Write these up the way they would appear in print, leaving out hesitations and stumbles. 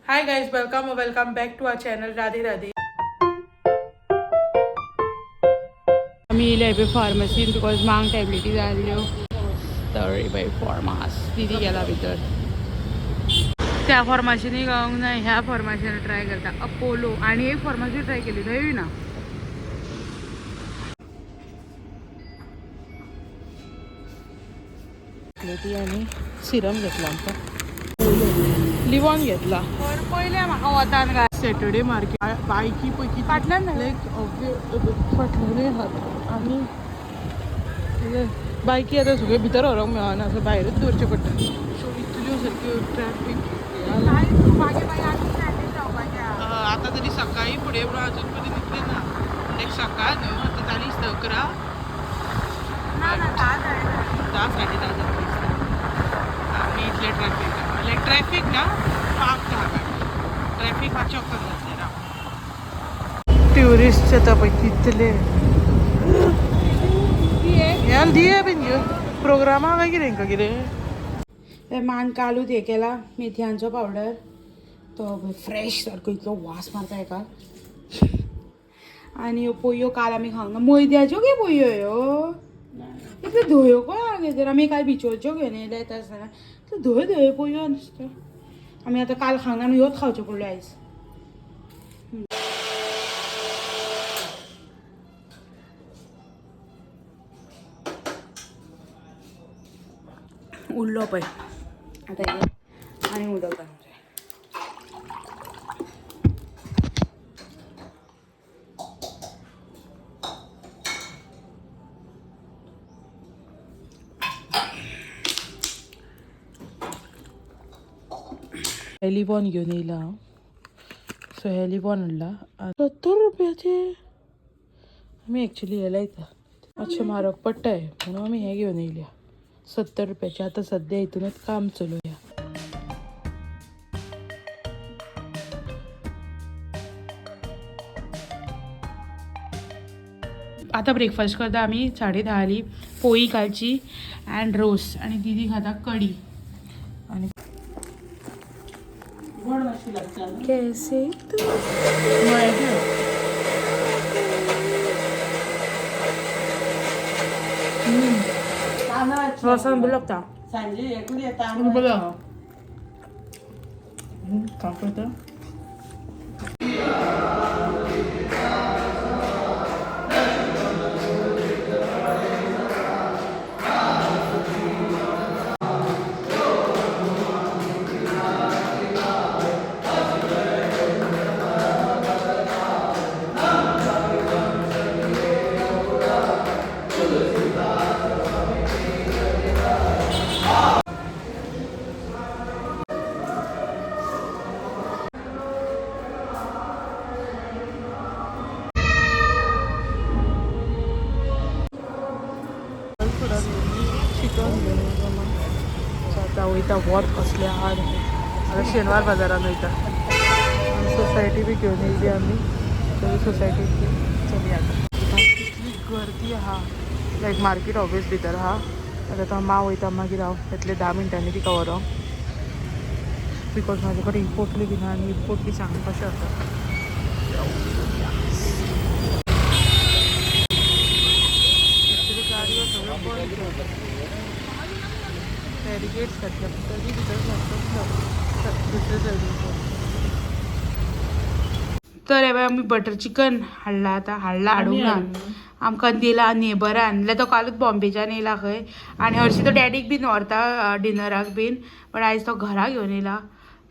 Hi guys, welcome or welcome back to our channel. Radhe Radhe. आमी येयले पळय फार्मासीन because मांग टॅबलेटी जाय आसल्यो तर पळय फार्मास दिदी गेला भितर. त्या फार्मासीनी गावंक ना, ह्या फार्मासीन ट्राय करता अपोलो. आनी एक फार्मासी ट्राय केली थंय ना. ती आनी सिरम घेतला आमकां, लिवॉन घेतला. पण पयलें म्हाका वतान काय सॅटर्डे मार्केट बायकी पळय. फाटल्यान ना. लायक फाटल्यानूय आहात आनी बायकी आतां सगळें भितर व्हरूंक मेळना, सो भायरूच दवरचें पडटा. सो इतल्यो सारक्यो ट्रॅफीक. आतां तरी सकाळी फुडें म्हणून अजून पर्यंत इतलें ना. लायक सकाळ न्हू, आतां जालीं दिसता 11, 10 10:30 जातलीं दिसता. आनी इतलें ट्रॅफीक, लायक ट्रॅफीक ना, पाक आहा गाडी, ट्रॅफीक मातशें कमी जातलें. राव, ट्युरिस्ट येता पळय कितले. ह्यान दिये बीन घेवन प्रोग्रामा काय कितें हांकां कितें. मान कालूच हे केला मेथयांचो पावडर, तो फ्रेश सारको इतलो वास मारता हेका. आनी ह्यो पोयो काल आमी खावंक ना, मैद्याच्यो गे पोयो ह्यो, इतल्यो धंयो कोण गे. तर आमी काल बिचोलच्यो घेवन येयले येता आसतना इतल्यो धंयो धंयो पोयो नुस्त्यो आमी आतां काल खावंक ना, आमी ह्योच खावच्यो पडल्यो आयज. उरलो पळय आतां हे आनी उदक घालूंक जाय. हे लिवॉन घेवन येयला हांव. सो हे लिवॉन हाडला 70 रुपयाचे. आमी एक्चुली हे लायता, मातशें म्हारग पडटा हे, म्हणून आमी हे घेवन येयल्या 70 रुपयाचे. आतां सद्या हितूनच काम चलोवया. आतां ब्रेकफास्ट करता आमी 10:30 आली. पोळी कालची अँड रोस आणि दिदी खाता कढी. आनी कैसे तू रसान बरो लागता. बरं काम करता. चिकन घेवन येयलो मा. सो आतां वयता, वत कसलें आहा. आतां शेनवार बाजारान वयता. सोसायटी बी घेवन येयली आमी, सगळी सोसायटी चलया. आतां कितली गर्दी आहा, लायक मार्केट ऑब्वियस भितर आहा. आतां मां वयता, मागीर हांव येतले 10 मिनटांनी तिका व्हरोंक, because म्हाजे कडेन ही पोटली बी ना आनी ही पोटली सांग कशें आसा. एक्चुली गाडयो सगळ्यो बंद, बॅरिकेड्स घातल्या, पूण तरी भितर सरतच ना दुसरे सायडीन. तर हे पळय, आमी बटर चिकन हाडला आतां, हाडला हाडूंक ना, आमकां दिला नेबरान. जाल्यार तो कालूच बॉम्बेच्यान येयला खंय. आनी हरशीं तो डॅडीक बीन व्हरता डिनराक बीन, बट आयज तो घरा घेवन येयला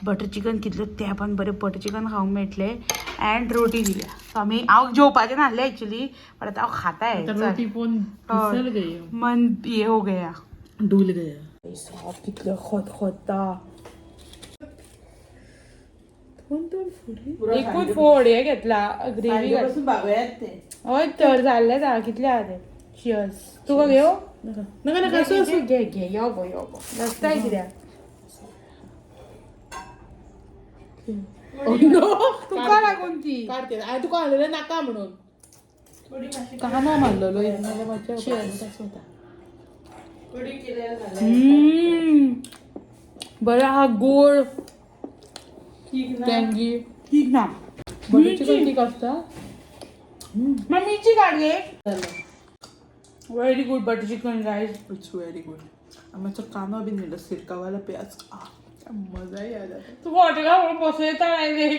बटर चिकन. कितले तेंपान बरें बटर चिकन खावंक मेळटलें. अँड रोटी दिल्या. सो आमी, हांव जेवपाचें नासलें एक्चुली, बट आतां हांव खाताय. रोटी पोन फिसल गई. मन ये हो गया. डूल गया. साप कितले खोत खोत्ता. दोन दोन फोडी, एकूच फोड हे घेतला ग्रेवी. हय तर जाल्लें आहा, कितले आहा ते. चियर्स. तुका घेव? नका नका, असं असं. घे घे, यो गो यो गो, रस्ताय कित्याक तुका लागून ती. काडते हांवें तुका हाडलेलें नाका म्हणून कांदो मारलेलो नाल्यार मज्जा. Cheers. बरं हा गोड. टँगी. ठीक ना. बटर चिकन तीख असता. मग मिरची काढ गे. Very good butter chicken, guys. It's very good. आमचा कांदा बी नेलं, सिरकावाला प्याज. आह, काय मजा यायला. तू हॉटेला म्हणून बसून येता नाही.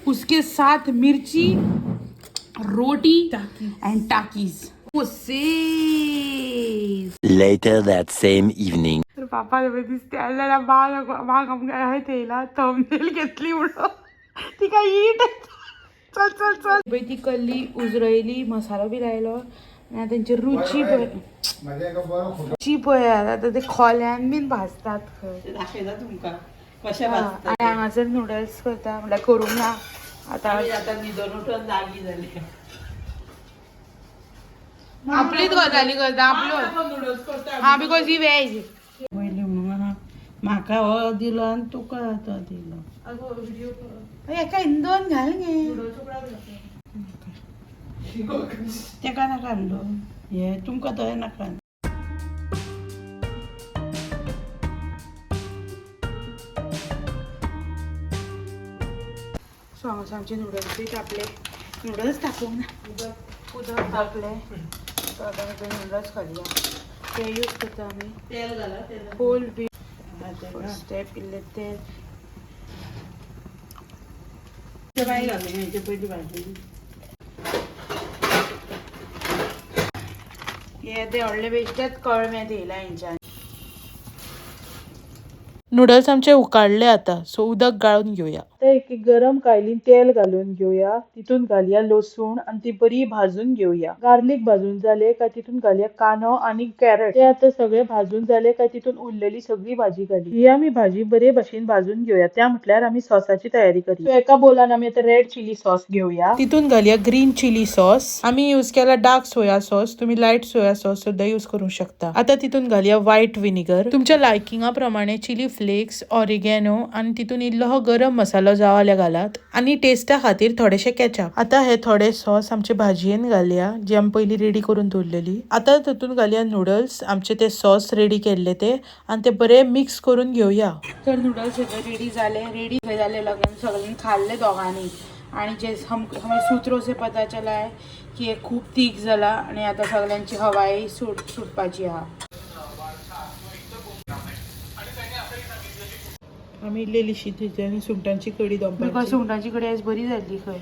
उसके साथ मिर्ची, रोटी and Takis. Later that same evening. तर बापा दिसते आपल्याला. बाग बाग आमकां आहे तेला थंबनेल घेतली म्हणून ती काय ईट. चल चल चल बाई, ती कल्ली उजरयली, मसालो बी लायलो आनी तेंची रुची पळय, रुची पळयात. आतां ते खोल्यान बीन भाजतात खंय. दाखयता तुमकां कशें हा, भाजता. आनी हांगासर नुडल्स करता म्हणल्यार करूंक ना आतां. आमी आतां न्हिदोन उठोन जागी जाले. आपलीच गजाली करता आपल्यो. हा, because he veg. पयलीं म्हणून म्हाका हो दिलो आनी तुका तो दिलो. एका दोन घाल गे. तेका नाका आहलो हे, तुमकां तो नाका. सो हांगासर आमचे नुडल्स बी तापले. नुडल्स तापोवंक ना, उदक तापलें. सो आतां ते नुडल्स घालया. ते यूज करता आमी. तेल घाला, तेल. होल बी फर्स्ट स्टेप, इल्लें तेल. मागीर घालूं हेचे पयलीं भाजी. हे ते व्हडले बेश्टेच कळमे येयला हेंच्यान. नूडल्स आमचे उकाडले आता, सो उदक गाळून घेवया. आता एक गरम कायलीन तेल घालून घेवया. तितून घालया लसूण आनी ती बरी भाजून घेवया. गार्लीक भाजून जाले काय तितून घालया कांदो आनी कॅरट. ते आता सगळे भाजून जाले काय तितून उरलेली सगळी भाजी घाली. ही आमी भाजी बरे भशेन भाजून घेवया. त्या म्हटल्यार आमी सॉसाची तयारी करूया. एका बोलान आमी आता रेड चिली सॉस घेवया. तितून घालया ग्रीन चिली सॉस. आमी यूज केला डार्क सोया सॉस, तुम्ही लायट सोया सॉस सुद्धा यूज करू शकता. आता तितून घालया व्हाईट विनेगर, तुमच्या लायकिंगा प्रमाणे चिली फ्लेक्स, ऑरिगॅनो आणि तितून इल्लो गरम मसालो जाव जाल्यार घालात आणि टेस्टा खातीर थोडेशे केचप. आता हे थोडे सॉस आमचे भाजयेन घालया, जी आमी पयली रेडी करून दवरलेली. आता तितून घालया नुडल्स, आमचे ते सॉस रेडी केल्ले ते, आणि ते बरे मिक्स करून घेवया. तर नूडल्स सगळे रेडी झाले. रेडी झाले लग्न सगळ्यांनी खाल्ले दोघांनी आणि जे हम हमें सूत्रों से पता चला है की हे खूप तीख जाला आणि आता सगळ्यांची हवाई सुटपाची आहा. आमी इल्लेली शीत आनी सुंगटांची कडी. Because सुंगटांची कडी आयज बरी जाल्ली खंय.